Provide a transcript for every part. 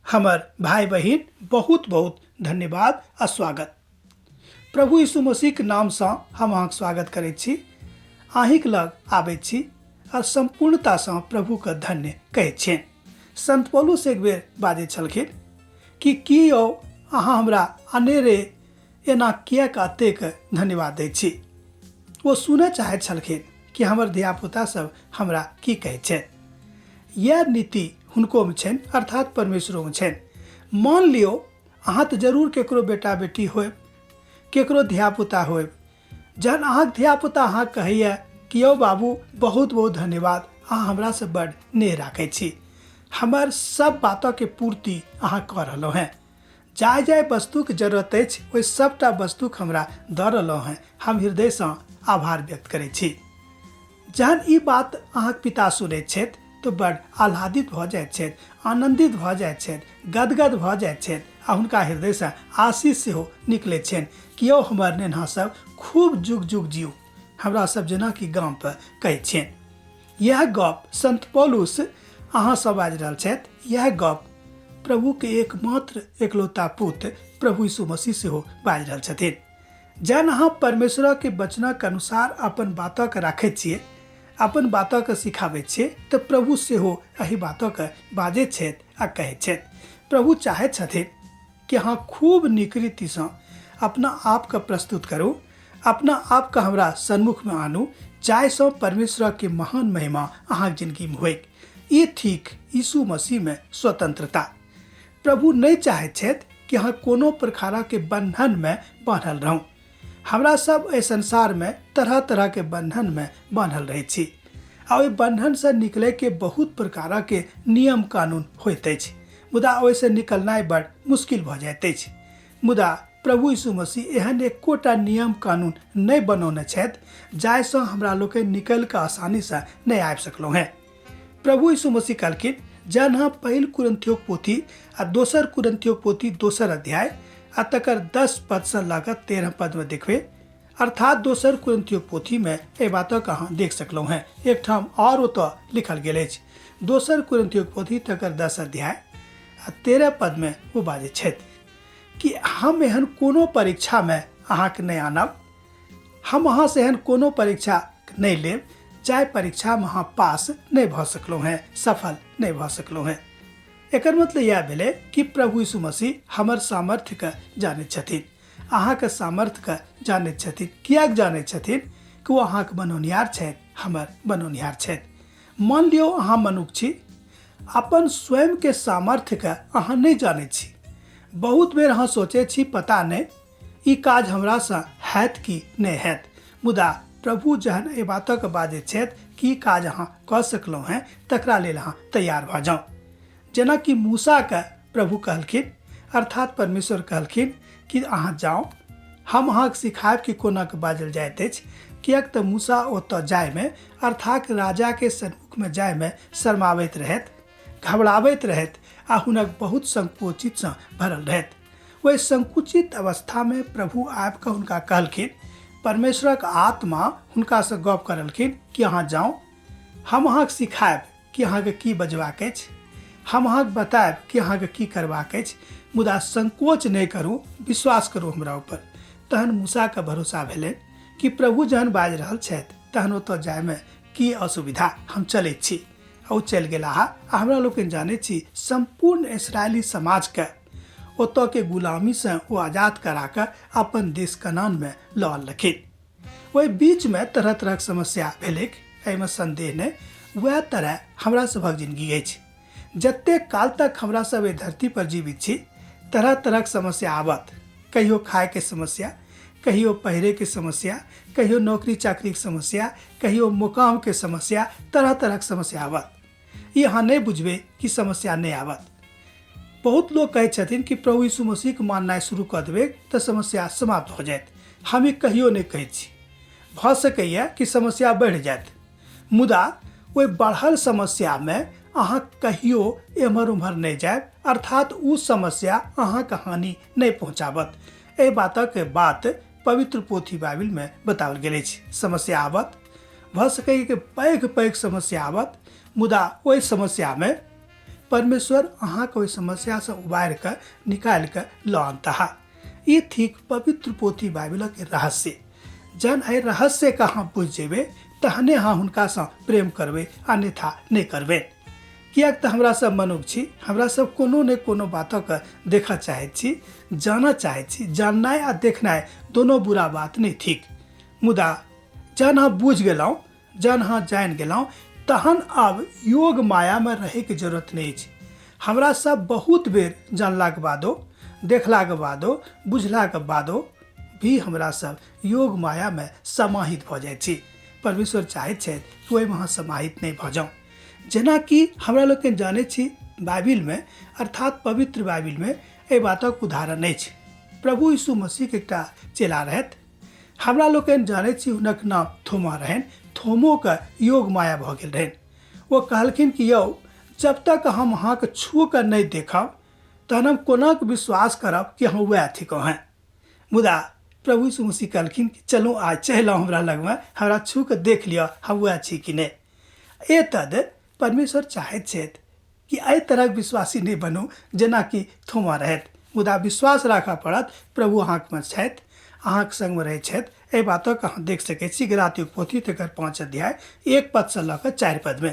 हमर भाय बहिन, बहुत बहुत धन्यवाद आ स्वागत। प्रभु यीशु मसीहके नामसँ हम अहाँके स्वागत करै छी, अहीँके लग आबै छी आ सम्पूर्णतासँ प्रभुके धन्य कहै छियनि। संत पौलुस एक बेर बाजै छलखिन कि की यौ अहाँ हमरा अनेरे एना किएक एतेक धन्यवाद दै छी। ओ सुनऽ चाहैत छलखिन कि हमर धियापुता सब हमरा की कहै छथि। इएह नीति हुनकोमे छनि, अर्थात परमेश्वरोमे छनि। मान लियौ अहाँ तऽ जरूर केकरो बेटा बेटी होयब, केकरो धियापुता होयब। जहन अहाँके धियापुता अहाँ कहैया कि यौ बाबू बहुत बहुत धन्यवाद, अहाँ हमरासँ बड़ नेह राखै छी, हमर सब बातके पूर्ति अहाँ कऽ रहलहुँ हेँ, जाहि जाहि वस्तुके जरूरत अछि ओहि सबटा वस्तुके हमरा दऽ रहलहुँ हेँ, हम हृदयसँ आभार व्यक्त करै छी। जहन ई बात अहाँके पिता सुनैत छथि तऽ बड़ आह्लादित भऽ जाइत छथि, आनन्दित भऽ जाइत छथि, गदगद भऽ जाइत छथि आ हुनका हृदयसँ आशीष सेहो निकलैत छनि कि यौ हमर नेन्हा सब खूब जुग जुग जिउ, हमरा सब जेनाकि गामपर कहै छियनि। इएह गप संत पौलुस अहाँ सब बाजि रहल छथि, इएह गप प्रभुके एकमात्र एकलौता पुत्र प्रभु यीशु मसीह सेहो बाजि रहल छथिन। जहन अहाँ परमेश्वरके वचनक अनुसार अपन बातके राखैत छियै, अपन बातके सिखाबैत छियै, तऽ प्रभु सेहो एहि बातके बाजैत छथि आ कहैत छथि। प्रभु चाहैत छथिन कि अहाँ खूब नीक रीतिसँ अपना आपके प्रस्तुत करू, अपना आपके हमरा सन्मुखमे आनू, जाहिसँ परमेश्वरके महान महिमा अहाँके जिंदगीमे होइक। ई थिक यीशु मसीहमे स्वतंत्रता। प्रभु नहि चाहैत छथि कि अहाँ कोनो प्रकारके बन्धनमे बान्हल रहू। हमरा सब एहि संसारमे तरह तरहके बन्धनमे बान्हल रहै छी आ ओहि बन्धनसँ निकलैके बहुत प्रकारके नियम कानून होइत अछि, मुदा ओहिसँ निकलनाइ बड़ मुश्किल भऽ जाइत अछि। मुदा प्रभु यीशु मसीह एहन एकोटा नियम कानून नहि बनौने छथि जाहिसँ हमरा लोकनि निकलि कऽ आसानीसँ नहि आबि सकलहुँ हेँ। प्रभु यीशु मसीह कहलखिन, जहन अहाँ पहिल कुरिन्थियोक पोथी आ दोसर कुरिन्थियोक पोथी दोसर अध्याय आ तकर 10 पदसँ लऽ कऽ 13 पदमे देखबै, अर्थात दोसर कुरिन्थियोक पोथीमे एहि बातक अहाँ देख सकलहुँ हेँ। एकठाम आओर ओतऽ लिखल गेल अछि, दोसर कुरिन्थियोक पोथी तकर 10 अध्याय आ 13 पदमे ओ बाजै छथि कि हम एहन कोनो परीक्षामे अहाँके नहि आनब, हम अहाँसँ एहन कोनो परीक्षा नहि लेब जाहि परीक्षामे अहाँ पास नहि भऽ सकलहुँ हेँ, सफल नहि भऽ सकलहुँ हेँ। एकर मतलब इएह भेलै कि प्रभु यीशु मसीह हमर सामर्थ्यके जानैत छथिन, अहाँके सामर्थ्यके जानैत छथिन। किएक जानैत छथिन? कि ओ अहाँके बनौनिहार छथि, हमर बनौनिहार छथि। मान लियौ अहाँ मनुख छी, अपन स्वयंके सामर्थ्यके अहाँ नहि जानैत छी। बहुत बेर अहाँ सोचै छी पता नहि ई काज हमरासँ हैत कि नहि हैत, मुदा प्रभु जहन एहि बातक बाजैत छथि कि ई काज अहाँ कऽ सकलहुँ हेँ, तकरा लेल अहाँ तैयार भऽ जाउ। जेनाकि मूसाके प्रभु कहलखिन, अर्थात परमेश्वर कहलखिन कि अहाँ जाउ, हम अहाँके सिखायब कि कोना के बाजल जाइत अछि। किएक तऽ मूसा ओतऽ जायमे, अर्थात राजाके सन्मुखमे जायमे शर्माबैत रहथि, घबराबैत रहथि आ हुनक बहुत संकोचितसँ भरल रहथि। ओहि संकुचित अवस्थामे प्रभु आबि कऽ हुनका कहलखिन, परमेश्वरक आत्मा हुनकासँ गप करलखिन कि अहाँ जाउ, हम अहाँके सिखायब कि अहाँके की बजबाक अछि, हम अहाँके बतायब कि अहाँके की करबाक अछि, मुदा संकोच नहि करू, विश्वास करू हमरा ऊपर। तहन मूसाके भरोसा भेलनि कि प्रभु जहन बाजि रहल छथि तहन ओतऽ जायमे की असुविधा, हम चलैत छी। आ ओ चलि गेलाह आ हमरा लोकनि जानैत छी सम्पूर्ण इसराइली समाजके ओतऽ के गुलामीसँ ओ आजाद करा कऽ अपन देश कनानमे लऽ अनलखिन। ओहि बीचमे तरह तरहक समस्या भेलैक, एहिमे संदेह नहि। वएह तरह हमरा सभक जिंदगी अछि। जतेक काल तक हमरा सब एहि धरती पर जीवित छी तरह तरहक समस्या आबत। कहियो खायके समस्या, कहियो पहिरेके समस्या, कहियो नौकरी चाकरीके समस्या, कहियो मुकामके समस्या, तरह तरहक समस्या आबत। ई अहाँ नहि बुझबै कि समस्या नहि आबत। बहुत लोग कहै छथिन कि प्रभु यीशु मसीहके माननाइ शुरू कऽ देबै तऽ समस्या समाप्त भऽ जायत। हम ई कहियो नहि कहै छी। भऽ सकैए कि समस्या बढ़ि जायत, मुदा ओहि बढ़ल समस्यामे अहाँ कहियो एम्हर उम्हर नहि जायब, अर्थात ओ समस्या अहाँके हानि नहि पहुँचाबत। एहि बातक बात पवित्र पोथी बाइबिलमे बताओल गेल अछि। समस्या आबत, भऽ सकैए कि पैघ पैघ समस्या आबत, मुदा ओहि समस्यामे परमेश्वर अहाँके ओहि समस्यासँ उबारि कऽ निकालि कऽ लऽ अनताह। ई थिक पवित्र पोथी बाइबिलक रहस्य। जहन एहि रहस्यके अहाँ बुझि जेबै तहने अहाँ हुनकासँ प्रेम करबै, अन्यथा नहि करबै। किएक तऽ हमरा सब मनुख छी, हमरा सब कोनो ने कोनो बातक देखऽ चाहैत छी, जानऽ चाहैत छी। जाननाइ आ देखनाइ दोनो बुरा बात नहि थिक, मुदा जहन अहाँ बुझि गेलहुँ, जहन अहाँ जानि गेलहुँ, तहन आब योग मायामे रहैके जरूरत नहि अछि। हमरा सब बहुत बेर जानलाके बादो, देखलाके बादो, बुझलाके बादो भी हमरा सब योग मायामे समाहित भऽ जाइ छी। परमेश्वर चाहैत छथि कि ओहिमे अहाँ समाहित नहि भऽ जाउ। जेनाकि हमरा लोकनि जानै छी बाइबिलमे, अर्थात पवित्र बाइबिलमे एहि बातक उदाहरण अछि। प्रभु यीशु मसीहके एकटा चेला रहथि, हमरा लोकनि जानै छी हुनक नाम थोमा रहनि। थोमोके योग माया भऽ गेल रहनि। ओ कहलखिन कि यौ, जब तक हम अहाँके छू कऽ नहि देखब तहन हम कोना कऽ विश्वास करब कि अहाँ वएह थिकहुँ हेँ। मुदा प्रभु यीशु मसीह कहलखिन कि चलू आइ चलि आउ हमरा लगमे, हमरा छू कऽ देख लिअ हम वएह छी कि नहि। एतद परमेश्वर चाहैत छथि कि एहि तरहक विश्वासी नहि बनू जेनाकि थोमा रहथि, मुदा विश्वास राखऽ पड़त प्रभु अहाँकमे छथि, अहाँके सङ्गमे रहै छथि। एहि बातक अहाँ देख सकै छी गलातियोक पोथी तकर 5 अध्याय 1 पदसँ लऽ कऽ 4 पदमे।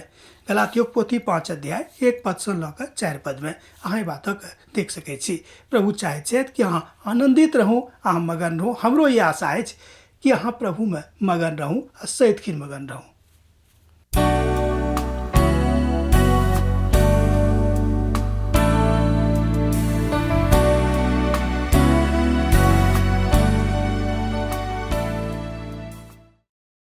गलातियोक पोथी 5 अध्याय 1 पदसँ लऽ कऽ 4 पदमे अहाँ एहि बातक देख सकै छी। प्रभु चाहैत छथि कि अहाँ आनन्दित रहू, अहाँ मगन रहू। हमरो ई आशा अछि कि अहाँ प्रभुमे मगन रहू आ सदिखन मगन रहू।